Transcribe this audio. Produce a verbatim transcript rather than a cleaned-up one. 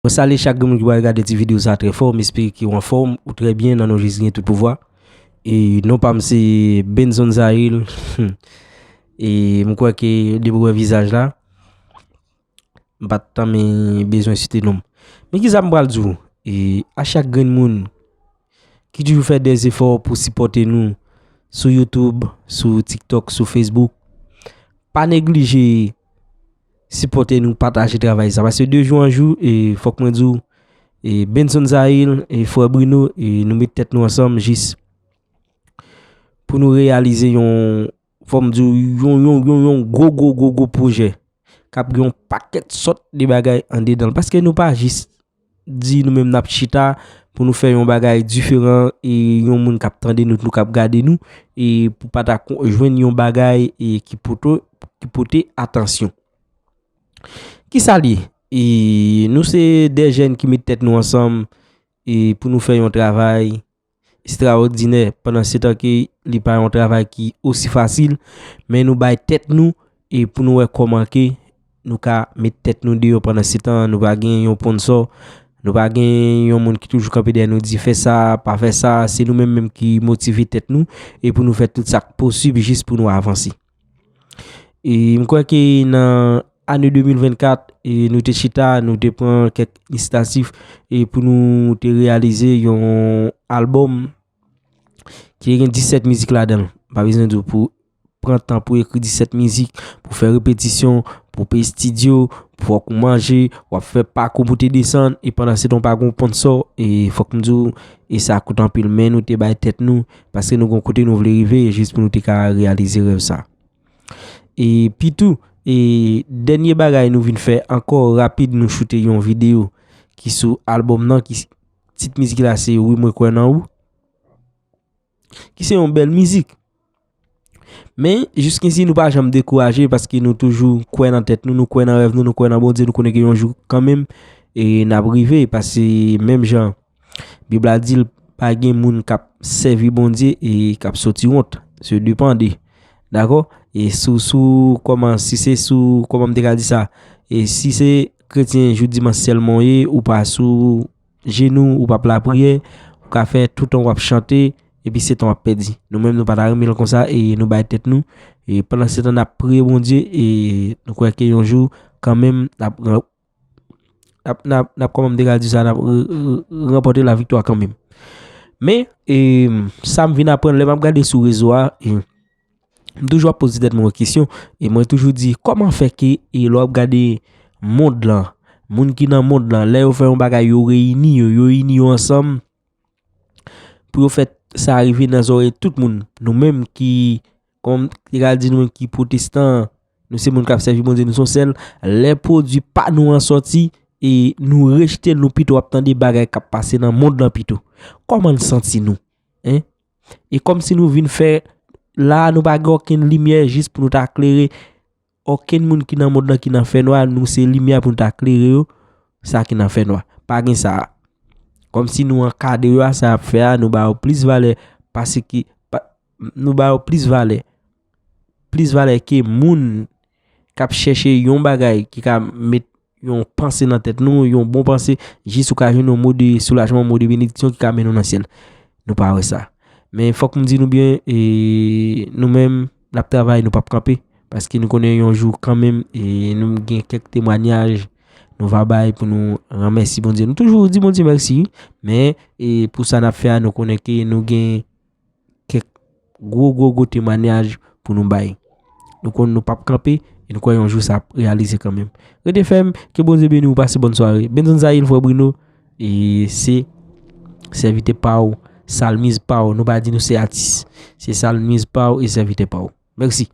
Mwen salye chak grenn moun ki pral gade ti videyo sa trè fò. M espere ke w anfòm, ou trè byen nan non Jezi ki gen tout pouvwa. E non pa m se Benson Zahil. E m kwè ke depi w wè vizaj la, m pa t tanmen bezwen site non m. Men kisa m pral di w? E a chak grenn moun ki toujou fè dèzefò pou sipòte nou sou YouTube, sou TikTok, sou Facebook, pa neglije sipòte nou, pataje travay sa. Paske de jou an jou, e fòk mwen di w, e Benson Zahil, e frè Bruno, e nou met tèt nou ansanm jis pou nou reyalize yon, fò m di w, yon, yon, yon, yon gwo, gwo, gwo, gwo pwojè k ap gen yon pakèt sòt de bagay andedan l. Paske nou pa jis di nou menm n ap chita pou nou fè yon bagay diferan e yon moun k ap tande nou, nou k ap gade nou, e pou pa ta ko-, jwenn yon bagay e ki poto-, ki pote atansyon. Kisa l ye? E nou se de jèn ki met tèt nou ansanm e pou nou fè yon travay estrawòdinè, pandan se tan ke li pa yon travay ki osi fasil, men nou bay tèt nou e pou nou wè kòman ke nou ka met tèt nou deyò pandan se tan, nou pa gen yon ponsò, nou pa gen yon moun ki toujou kanpe dèyè nou di fè sa, pa fè sa, se nou menm menm ki motive tèt nou e pou nou fè tout sa k posib jis pou nou avanse. E m kwè ke nan ane de mil vennkat, e nou te chita, nou te pran kèk inisyativ e pou nou te reyalize yon albòm ki te gen disèt mizik ladan l. Pa bezwen di w pou pran tan pou ekri disèt mizik, pou fè repetisyon, pou peye estidyo, pou fòk ou manje, w ap fè pakou pou te desann, e pandan se tan w pa gen ponsò, e fòk m di w, e sa koute anpil, men nou te bay tèt nou, paske nou gen kote nou vle rive, jis pou nou te ka reyalize rèv sa. E pi tou, e dènye bagay nou vin fè ankò rapid, nou choute yon videyo ki sou albòm nan, ki tit mizik la se Wi Mwen Kwè Nan Ou, ki se yon bèl mizik. Men, jiskisi nou pa janm dekouraje paske nou toujou kwè nan tèt nou, nou kwè nan rèv nou, nou kwè nan Bondye, nou konnen ke yon jou kanmenm, e n ap rive, paske menm jan Bib la di l, pa gen moun k ap sèvi Bondye e k ap soti wont. Se depann de. Dakò? E sou, sou, kòman, si se sou, kòman m te ka di sa? E si se kretyen jou dimanch sèlman w ye, ou pa sou jenou, ou p ap lapriyè, ou ka fè tout tan w ap chante, epi se tan w ap pèdi. Nou menm, nou pa ta renmen l konsa, e nou bay tèt nou. E pandan se tan n ap priye Bondye, e nou kwè ke yon jou, kanmenm, n ap, n ap, n ap, n ap, kòman m te ka di sa, n ap r-, r-, ranpòte laviktwa kanmenm. Men, e, sa m vin aprann, lè m ap gade sou rezo a, e, m toujou ap poze tèt mwen yon kesyon, e mwen toujou di, kòman fè ke, e, lè w ap gade mond lan, moun ki nan mond lan, lè yo fè yon bagay, yo reyini yo, yo ini yo ansanm, pou yo fè sa rive nan zòrèy tout moun. Nou menm ki, kòm yo ka di nou menm ki pwotestan, nou se moun k ap sèvi Bondye, nou se yon sèl, lè pwodui pa nou an sòti, e nou rejte l, nou pito ap tande bagay k ap pase nan mond lan pito. Kòman n santi nou? Hein? E kòmsi nou vin fè, la a nou pa gen okenn limyè jis pou nou ta klere okenn moun ki nan mond lan ki nan fènwa, nou se limyè pou nou ta klere yo, sa ki nan fènwa. Pa gen sa. Kòmsi nou ankadre yo a sa y ap fè a, nou ba yo plis valè, pase ki, pa, nou ba yo plis valè. Plis valè ke moun k ap chèche yon bagay ki ka met yon panse nan tèt nou, yon bon panse, jis ou ka jwenn yon mo de soulajman, yon mo de benediksyon ki ka mennen w nan syèl. Nou pa wè sa. Men fòk m di nou byen, e, nou menm, n ap travay, nou p ap kanpe. Paske nou konnen yon jou kanmenm, e, nou gen kèk temwanyaj nou va bay pou nou ranmèsi Bondye. Nou toujou di Bondye mèsi, wi. Men, e, pou sa n ap fè a, nou konnen ke nou gen kèk gwo, gwo, gwo temwanyaj pou nou bay. Nou konn nou p ap kanpe, e nou kwè yon jou sa ap reyalize kanmenm. Rete fèm, ke Bondye beni w, pase bòn sware. Benson Zahil, frè Bruno, e se sèvitè pa w, salmis pa w. Nou pa di nou se atis. Se salmis pa w e sèvitè pa w. Mèsi.